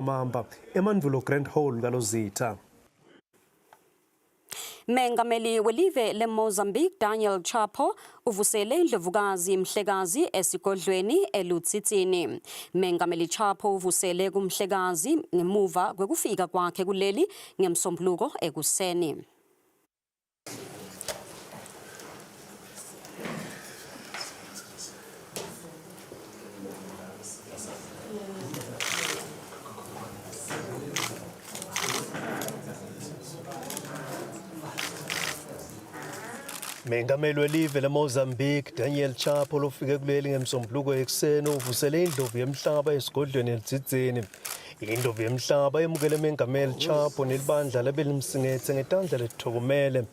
Mamba eMandvulo Grand Hall kaLozitha. Mengameli welive leMozambique Daniel Chapo uvusele indlovukazi Mhlekazi esigodlweni eLutsitsini. Mengameli Chapo uvusele kuMhlekazi ngemuva kwekufika kwakhe kuleli ngemsombuluko ekuseni. Mengameli welive leMozambique Daniel Chapo lofike kuleli ngemsombuluko ekuseni uvusele indlovu yemhlaba esigodlweni eLudzidzini. Indlovu yemhlaba yemukele Mengameli Chapo nelibandla lebelimsingethe ngetandla letithokomele.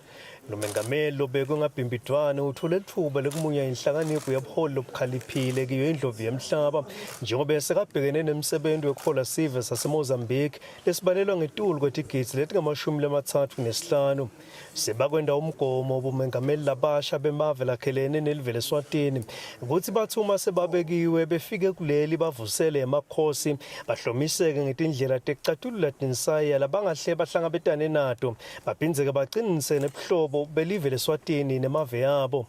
Lo mengameli lobekwe ngabhimbidvwane uthole litfuba lekumunya inhlakanipho yebuholi lobukhaliphile kiyo indlovu yemhlaba njengoba sekabhekene nemsebenzi wekuhola sive saseMozambique lesibalelwa ngetulu kwetigidzi letingamashumi lamathatfu nesihlanu. Sebakwenta umgomo bomengameli labasha bemave lakhelene nelive leSwatini kutsi batsi uma sebabekiwe befike kuleli bavusele emakhosi bahlomiseke ngetindlela tekucatulula tinsaya labangahle bahlangabetane nato baphindzeke bacinise nebuhlobo belive leSwatini nemave abo.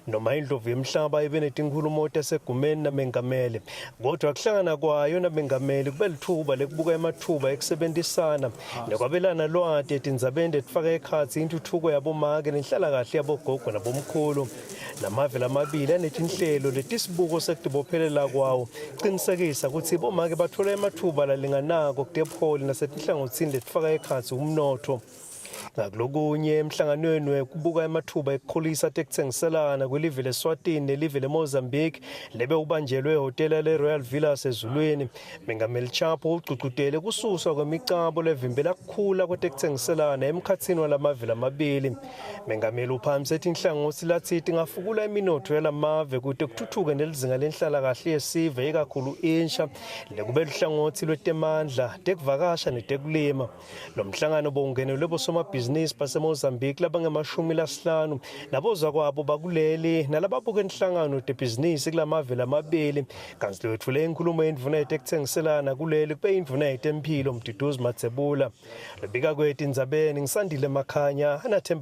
Noma indlovu yemhlaba ibe netinkhulumo tasegumeni namengameli, kodwa kuhlangana kwayo namengameli kube litfuba lekubuka ematfuba ekusebentisana nekwabelana lwati etindzabeni letifaka ekhatsi intfutfuko yabomake nenhlalakahle yabogogo nabomkhulu. Lamave lamabili anetinhlelo letisibuko sekutibophelela kwawo kucinisekisa kutsi bomake batfola ematfuba lalinganako kutebuholi nasetinhlangotsini letifaka ekhatsi umnotfo. Ngakulokunye emhlanganweni wekubuka ematfuba ekukhulisa tekutsengiselana kwelive leSwatini nelive leMozambique lebe ubanjelwe ehhotela leRoyal Villas eZulwini. Mengameli Chapo ugcugcutele kususwa kwemicabo levimbela kukhula kwetekutsengiselana emkhatsini walamave lamabili. Mengameli uphakamise tinhlangotsi latsi tingafukula iminotfo yalamave kute kutfutfuke nelizinga lenhlalakahle yesive ikakhulu insha lekube luhlangotsi lwetemandla, tekuvakasha netekulima. Lo mhlangano bowungenelwe bosomabhizinisi baseMozambique labangemashumi lasihlanu nabozakwabo bakuleli nalababuka inhlangano tebhizinisi kulamave lamabili kantsi lowetfule inkhulumo yendvuna yetekutsengiselana kuleli kube indvuna yetemphilo Mduduzi Matsebula. Lobika kwetindzabeni ngisandile Makhanya anathemba.